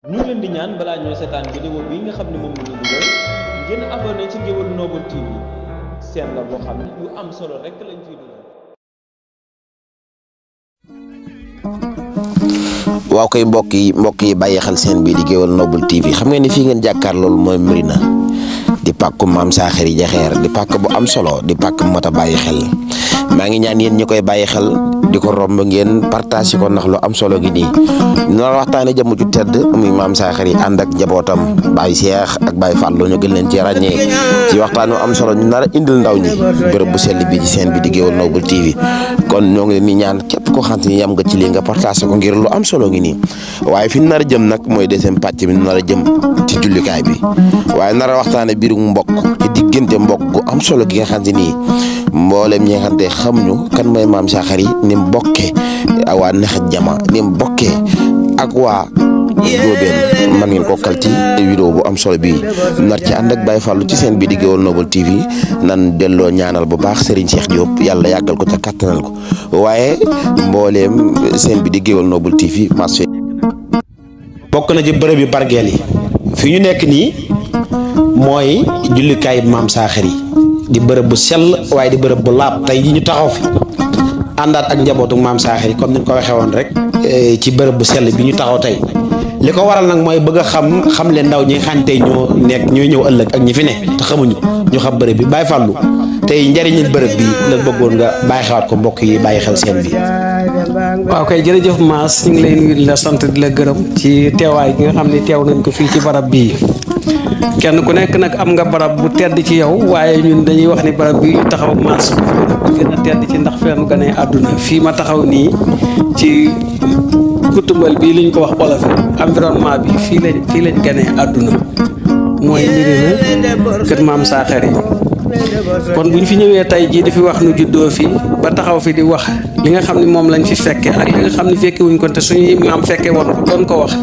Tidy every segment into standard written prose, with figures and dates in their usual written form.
ñu ngi leen di ñaan balaa ñoo seetaan vidéo bi nga xam ne moom la ñu dugal ngeen abonné ci Ngéwël Noble TV seen la boo xam ne yu am solo rek lañ fiy dugal. waaw kay mbokk yi bàyyi xel seen bii di Ngéwël Noble TV xam ngeen ni fii ngeen jàkkaar loolu mooy Médina di pàkku maam Saxari Jaxeer di pàkk bu am solo di pàkk bu mat a bàyyi xel maa ngi ñaan yéen ñi koy bàyyi xel di ko romb ngeen partage ko ndax lu am solo gi nii noonu waxtaane jëmm ju tedd muy maam Saxari ànd ak njabootam Baye Cheikh ak Baye Fallou ñu gën leen ci ràññee ci waxtaan wu am solo ñu nar a indil ndaw ñi bërëb bu sell bi ci seen bi di Ngéwël Noble TV kon ñoo ngi leen di ñaan képp koo xam ni yam nga ci lii nga partage ko ngir lu am solo gi nii waaye fi ñu nar a jëm nag mooy deuxième pàcc bi ñu nar a jëm ci jullikaay bi waaye nar a waxtaane biiru mbokk ci diggante mbokk gu am solo gi nga xam ne nii mboolem ñi nga xam ne xamuñu kan mooy maam Saxari ni mu bokkee waa Nexet Jama ni mu bokkee ak waa Jóobeen man ngeen ko kal ci vidéo bu am solo bi nar ci ànd ak Baye Fallou ci seen bi di Ngéwël Noble TV nan delloo ñaanal bu baax Serigne Cheikh Diop yàlla yàggal ko te kattanal ko waaye mbooleem seen bi di Ngéwël Noble TV marché bokk na ci bërëb yu bargeel yi fi ñu nekk nii mooy jullikaay maam Saxari di bërëb bu sell waaye di bërëb bu laab tey yi ñu taxaw fi àndaat ak njabootu maam Saxari comme ni ñu ko waxee woon rek ci bërëb bu sell bi ñu taxaw tey li ko waral nag mooy bëgg a xam leen ndaw ñi xam tey ñoo ñëw ëllëg ak ñi fi ne te xamuñu ñu xam bërëb bi Baye Fallou tey njariñul bërëb bi la bëggoon nga bàyyi xewaat ko mbokk yi bàyyi xel seen bi. waaw kay jërëjëf Mass ñu ngi lay nuyu di la sant di la gërëm ci teewaay gi nga xam ne teew nañ ko fii ci barab bii kenn ku nekk nag am nga barab bu tedd ci yow waaye ñun dañuy wax ni barab bi ñu taxaw Mass gën a tedd ci ndax fenn gane àdduna fii ma taxaw nii ci kutumbal bii liñ ko wax olof environnement bi fii lañ gane àdduna mooy Médina kër maam Saxari kon bu ñu fi ñëwee tey jii di fi wax nu juddoo fi ba taxaw fi di wax li nga xam ne moom lañ fi fekke ak li nga xam ne fekke wuñ ko te suñuy maam fekke woon ko doon ko wax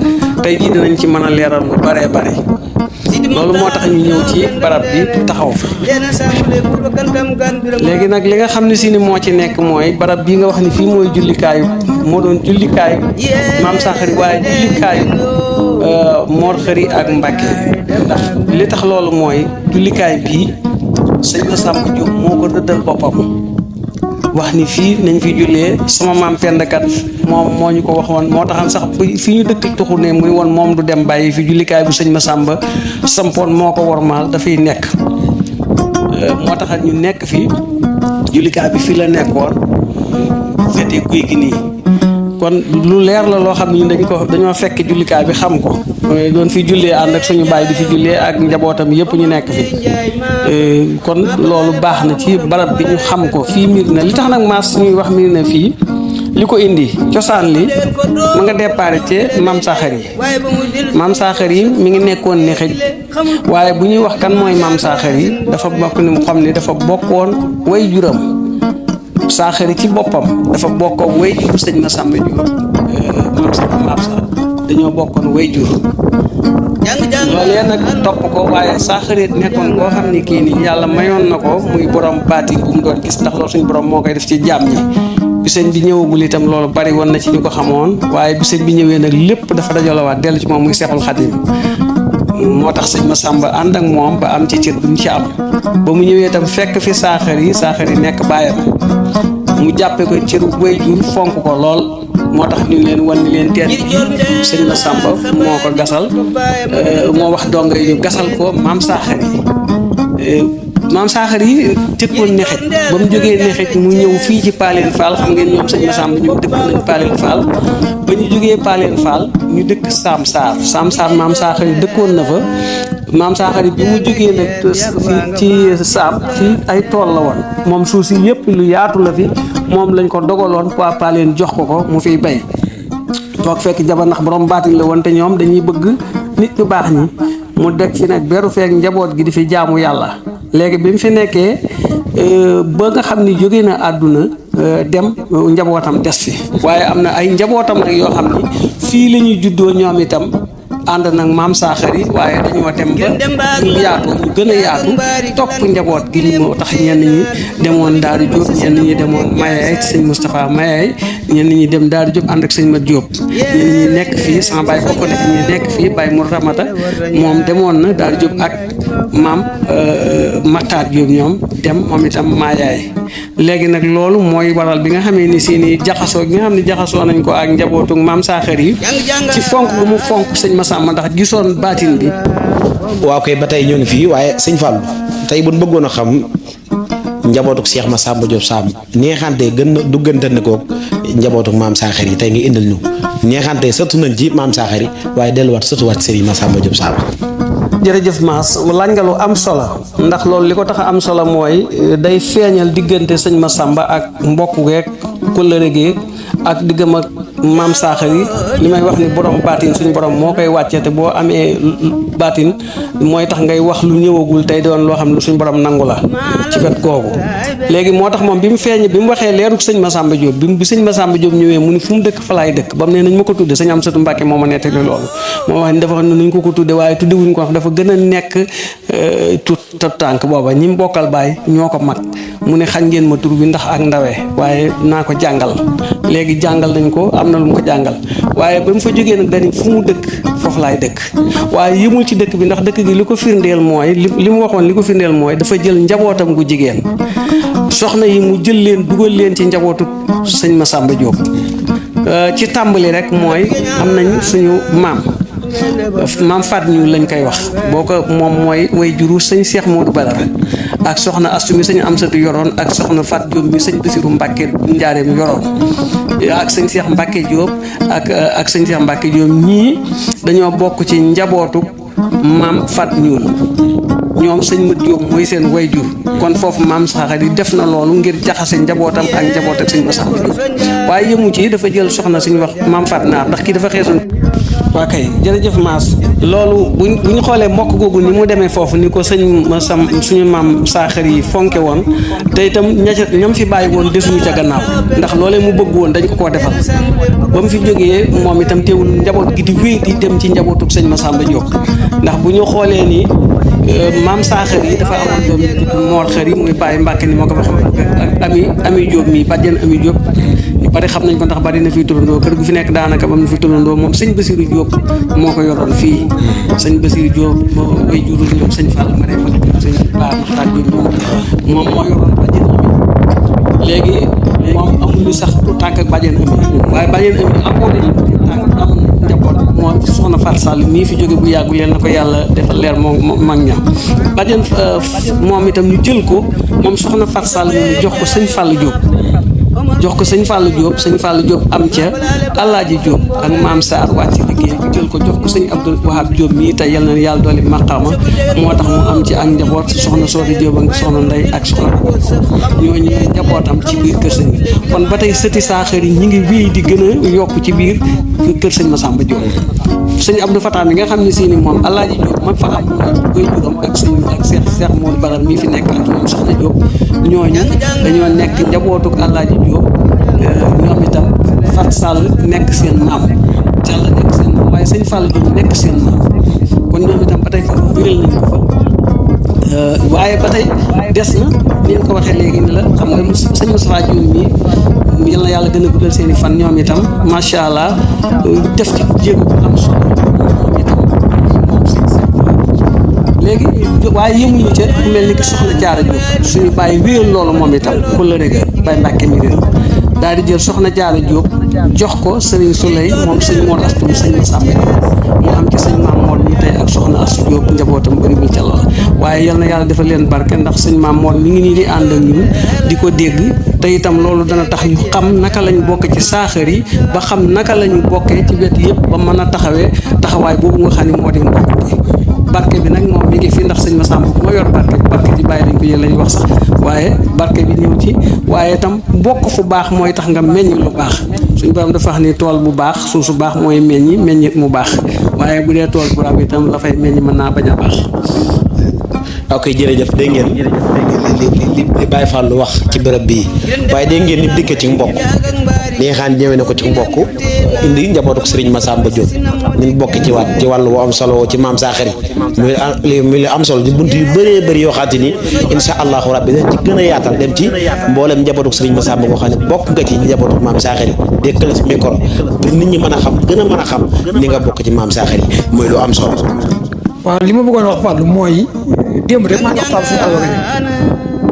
tey jii dinañ ci mën a leeral lu baree bare loolu moo tax ñu ñëw ci barab bi taxaw fi léegi nag li nga xam ne si ni moo ci nekk mooy barab bii nga wax ni fii mooy jullikaayu moo doon jullikaayu maam Saxari waaye jullikaayu Mor Xëri ak Mbàkke ndax li tax loolu mooy jullikaay bii sëñ Massamba Diop moo ko rëddal boppam wax ni fii nañ fi jullee sama maam pendkat moom moo ñu ko waxoon moo taxam sax fii ñu dëkk tuxu ne muy woon moom du dem bàyyi fi jullikaay bu sëñ Massamba sampoon moo ko wormaal dafay nekk moo taxat ñu nekk fi jullikaay bi fii la nekkoon fete guy gi nii kon lu leer la loo xam ne ñun dañoo fekk jullikaay bi xam ko doon fi jullee ànd ak suñu baay di fi jullee ak njabootam yëpp ñu nekk fi kon loolu baax na ci barab bi ñu xam ko fii Médina li tax nag Mass ñuy wax Médina fii li ko indi cosaan li ma nga déparé ci maam Saxari maam Saxari mi ngi nekkoon Nexet waaye bu ñuy wax kan mooy maam Saxari dafa bokk ni mu xam ne dafa bokkoon way juram Saxari ci boppam dafa bokkoon way jur sëñ Massamba Diop maam sa dañoo bokkoon way jur loolee nag topp ko waaye Saxari nekkoon koo xam ne kii nii yàlla mayoon na ko muy borom baatin bu mu doon gis ndax loolu suñu borom moo koy def ci jaam ñi bi sëñ bi ñëwagul itam loolu bari woon na ci ñu ko xamoon waaye bi sëñ bi ñëwee nag lépp dafa dajalawaat dellu ci moom muy Seexul Xadim moo tax sëñ Massamba ànd ak moom ba am ci cër bu ñu ci am ba mu ñëwee itam fekk fi Saxari nekk baayam mu jàppe ko cëru way jur fonk ko lool moo tax ñu leen wan ni leen teen bi sëñ Massamba moo ko gasal moo wax donga yi ñu gasal ko maam Saxari maam Saxari tëkkoon Nexet ba mu jógee Nexet mu ñëw fii ci Paleen Fall xam ngeen ñoom sëñ Massamba ñoom dëkkoon nañ Paleen Fall ba ñu jógee Paleen Fall ñu dëkk Sam Sarr maam Saxari dëkkoon na fa maam Saxari bi mu jógee nag fii ci Sam fii ay tool la woon moom suuf si yëpp lu yaatu la fi moom lañ ko dogaloon waa Paleen jox ko mu fiy bay toog fekk jabar ndax borom baatin la woon te ñoom dañuy bëgg nit ñu baax ñi mu deg fi nag beru feek njaboot gi di fi jaamu yàlla léegi bi mu fi nekkee ba nga xam ni jóge na àdduna dem njabootam des fi waaye am na ay njabootam nag yoo xam ni fii la ñuy juddoo ñoom itam ànd nag maam Saaxari waaye dañoo dem ba ñu yaatu ñu gën a yaatu topp njaboot gi moo tax ñenn ñi demoon Daaru Jóob ñenn ñi demoon Mayaay sëñ Moustapha Mayaay ñenn ñi dem Daaru Jóob ànd ak sëñ Mat Jóob ñenn ñi nekk fii sama baay bokk na ñi nekk fii Baay Mor Ramata moom demoon na Daaru Jóob ak maam Makhtar Jóob ñoom dem moom itam Mayaay léegi nag loolu mooy waral bi nga xamee ni seeni jaxasoo gi nga xam ne jaxasoo nañ ko ak njabootu maam Saaxari yi ci fonk bu mu fonk sëñ Massamba ndax gisoon baatin bi. waaw kay ba tey ñoo ngi fii waaye sëñ Fallou tey buñ bëggoon a xam njabootuk Cheikh Massamba Diop Samb neexante gën a duggante ne ko njabootuk maam Saaxari yi tey nga indil ñu neexante sëtu nañ ci maam Saaxari waaye delluwaat sëtuwaat Serigne Massamba Diop Samb. jërëjëf Mass laaj nga lu am solo ndax loolu li ko tax a am solo mooy day feeñal diggante sëñ Massamba ak mbokk geek kóllëre geek ak diggam ak maam Saaxari li may wax ni borom baatin suñu borom moo koy wàcce te boo amee baatin mooy tax ngay wax lu ñëwagul tey doon loo xam ne suñu borom nangu la ci wet googu léegi moo tax moom bi mu feeñee bi mu waxee leeruk sëñ Massamba Diop bi sëñ Massamba Diop ñëwee mu ni fu mu dëkk fa laay dëkk ba mu ne nañ ma ko tudde sëñ Amsatu Mbàkke moo ma nettali loolu moo wax ni dafa xam ne nañ ko tudde waaye tudde wuñ ko wax dafa gën a nekk tout tànk booba ñi mu bokkal baay ñoo ko mag mu ne xañ ngeen ma tur bi ndax ak ndawe waaye naa ko jàngal léegi jàngal nañ ko am na lu mu ko jàngal waaye ba mu fa jógee nag dañu fu mu dëkk foofu laay dëkk waaye yëmul ci dëkk bi ndax dëkk gi li ko firndeel mooy li mu waxoon li ko firndeel mooy dafa jël njabootam gu jigéen soxna yi mu jël leen dugal leen ci njabootu sëñ Massamba Diop ci tàmbali rek mooy am nañ suñu maam Faat ñu lañ koy wax boo ko moom mooy way juru sëñ Cheikh Modou Badara ak soxna Astu mi sëñ Amsatu yoroon ak soxna Faat Diop mi sëñ Basiru Mbàkke Njaareem yoroon ak sëñ Cheikh Mbàkke Diop ak sëñ Cheikh Mbàkke Diop ñii dañoo bokk ci njabootu maam Faat ñuul ñoom sëñ Mat Diop mooy seen way jur kon foofu maam Saaxari def na loolu ngir jaxase njabootam ak njaboot ak sëñ Massamba Diop waaye yëmu ci dafa jël soxna suñu wax maam Faat Naar ndax kii dafa xeesoon. waa kay jërëjëf Mass loolu bu ñu xoolee mbokk googu ni mu demee foofu ni ko sëñ Massamba suñu maam Saaxari yi fonke woon te itam ñam fi bàyyi woon desuñu ca gannaaw ndax loolee mu bëgg woon dañ ko koo defal ba mu fi jógee moom itam teewul njaboot gi di wéy di dem ci njabootuk sëñ Massamba Diop ndax bu ñu xoolee ni maam Saaxari yi dafa amoon doom ñu tudd Mor Xari muy bàyyi Mbàkke ni moo ko wax ak ami Diop mi bàjjen Ami Diop ñu bari xam nañ ko ndax bari na fi turandoo kër gu fi nekk daanaka ba mu fi turandoo moom sëñ Basiru Diop moo ko yoroon fii sëñ Basiru Diop way jurul ñoom sëñ Fall ma dem ak sëñ Ba Maxtaar Diop moom moo yoroon bàjjen Ami léegi moom amuñu sax tànk ak bàjjen Ami waaye bàjjen Ami amoon nañu tànk am njaboot moom soxna Fatou Sall mii fi jóge bu yàggu leen na ko yàlla defal leer moom mag ña bàjjen moom itam ñu jël ko moom soxna Fatou Sall ñu jox ko sëñ Fall Diop sëñ Fall Diop am ca Alaaji Diop ak maam Sarr wàcc liggéey bu jël ko jox ko sëñ Abdou Wahab Diop mii tey yal na yàlla dooli maqaama moo tax mu am ci ak njaboot soxna Soodi Diop ak soxna Ndey ak soxna ñooñu ñooy njabootam ci biir kër sëñ bi kon ba tey sëti Saaxari ñi ngi wéy di gën a yokk ci biir kër sëñ Massamba Diop sëñ Abdou Fatah mi nga xam ne si ni moom Alaaji Diop mag fa am koy juróom ak sëñ ak Cheikh Modou Barar mii fi nekk ak ñoom soxna Diop ñooñu dañoo nekk njabootuk Alaaji Diop ñoom itam Fat Sall nekk seen maam Jàll nekk seen maam waaye sëñ Fall Diop nekk seen maam kon ñoom itam ba tey foofu wéral nañ ko fa waaye ba tey des na ni nga ko waxee léegi ni la xam nga sëñ Moustapha Diop mii yal na yàlla gën a guddal seen i fan ñoom itam macha allah def ci jéego bu am solo ñoom itam moom léegi waaye yëmuñu ca ku mel ni ki soxna Jaara Diop suñu bàyyi wéyal loolu moom itam ku la rëgga Baye Mbàkke mi réer daal di jël soxna Jaara Diop jox ko Serigne Souley moom sëñ Mor Astum sëñ Massamba Diop mu am ci sëñ Maam Mor mi tey ak soxna Astu Diop njabootam bëri bu ca loola waaye yal na yàlla defal leen barke ndax sëñ Maam Mor mi ngi nii di ànd ak ñun di ko dégg te itam loolu dana tax ñu xam naka lañ bokk ci Saaxari ba xam naka lañu bokkee ci wet yëpp ba mën a taxawee taxawaay boobu nga xam ne moo di mbokk bi barke bi nag moom mi ngi fi ndax sëñ Massamba bu ma yor barke ci bàyyi lañ ko yéen lañ wax sax waaye barke bi ñëw ci waaye itam bokk fu baax mooy tax nga meññ lu baax suñu borom dafa wax ni tool bu baax suuf su baax mooy meññit mu baax waaye bu dee tool bu rab itam la fay meññ mën naa bañ a baax. ok jërëjëf dégg ngeen li Baye Fall wax ci bërëb bii waaye dégg ngeen ni dëkk ci mbokk li nga xam ne ñëwee na ko ci mbokk indi njabootu Serigne Massamba Diop ñun bokk ci waat ci wàllu bu am solo ci maam Saxari muy am solo di bunt yu bëree bëri yoo xamante ni insha allahu rabbi dañ ci gën a yaatal dem ci mboolem njabootu Serigne Massamba boo xam ne bokk nga ci njabootu maam Saxari dékkal si micro pour nit ñi mën a xam gën a mën a xam ni nga bokk ci maam Saxari muy lu am solo. waaw li ma bëggoon wax Fallou mooy démb rek maa ngi waxtaan si àll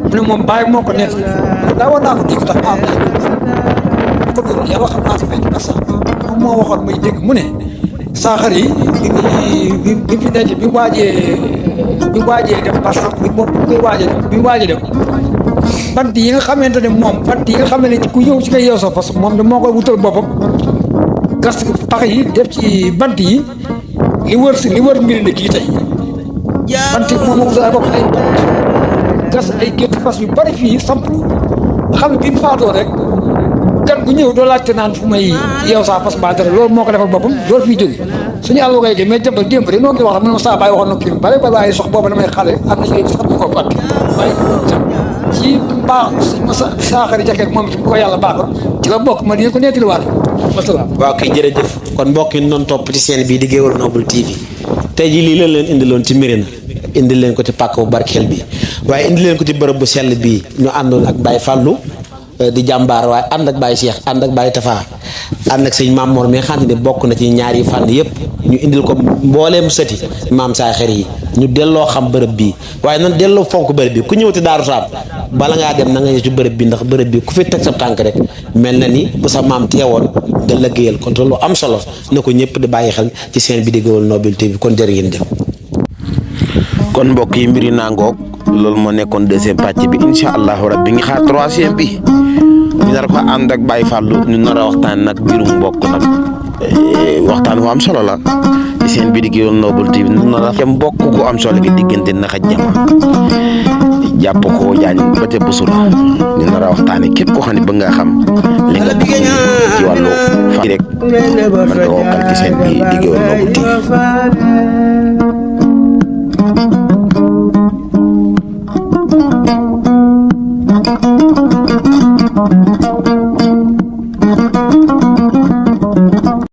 mu ne moom bàyyi moo ko nekk daa war naa ko dégg tax am ko doon yàlla xam naa si benn instant moom moo waxoon muy dégg mu ne Saxari bi fi nekk bi waajee dem parce que bi koy waajee dem bant yi nga xamante ne moom bant yi nga xam ne ku yow ci koy yow sax parce que moom de moo koy wutal boppam gas pax yi def ci bant yi li wër mbir na kii tey bant yi moom moo wutal bopp ay gas ay gétt fas yu bari fii samp nga xam ne bi mu faatoo rek gan gu ñëw doo laajte naan fu may yeew saa fas mbaa dara loolu moo ko defal boppam loolu fiy jóge suñu àll koy mais démb de noo ngi wax mu ne saa bàyyi waxoon na kii bari ba waaye sox boobu damay xale am na ci xam ko fàtte waaye ci baax si Saxari jaxeet moom ci bu ko yàlla baaxoon ci la bokk ma di ko nettaliwaat masalaam. waaw kay jërëjëf kon mbokk yi noonu topp ci seen bii di Géewal Noble TV tey jii lii leen indiloon ci Méréna indi leen ko ci pàkk bu barkeel bi waaye indi leen ko ci bërëb bu sell bii ñu àndoon ak Baye Fallou di jàmbaar waaye ànd ak Baye Cheikh ànd ak Baye Tafa ànd ak sëñ Maam Mor mi nga xam ne bokk na ci ñaari fànn yëpp ñu indil ko mbooleem sëti maam Saxari yi ñu delloo xam bërëb bii waaye nan delloo fonk bërëb bi ku ñëwati Daaru Salaam bala ngaa dem na nga ñëw ci bërëb bi ndax bërëb bi ku fi teg sa tànk rek mel na ni bu sa maam teewoon nga liggéeyal kon te lu am solo na ko ñëpp di bàyyi xel ci seen bi di Géewal Noble TV kon jërë ngeen jëf. kon mbokk yi mbiri naa ngoog loolu moo nekkoon deuxième pàcc bi incha allahu rabbi ngi xaar troisième bi ñu nar ko ànd ak Baye Fallou ñu nar a waxtaan nag mbirum mbokk nag waxtaan fu am solo la ci seen bi di Géewal Noble TV ñu nar a dem mbokk ku am solo gi diggante naxa jama jàpp ko jaañ ba ca bësu la ñu nar a waxtaane képp koo xam ne bëgg nga xam li nga bëgg ci wàllu fa rek man nga wokkal ci seen bi di Géewal Noble TV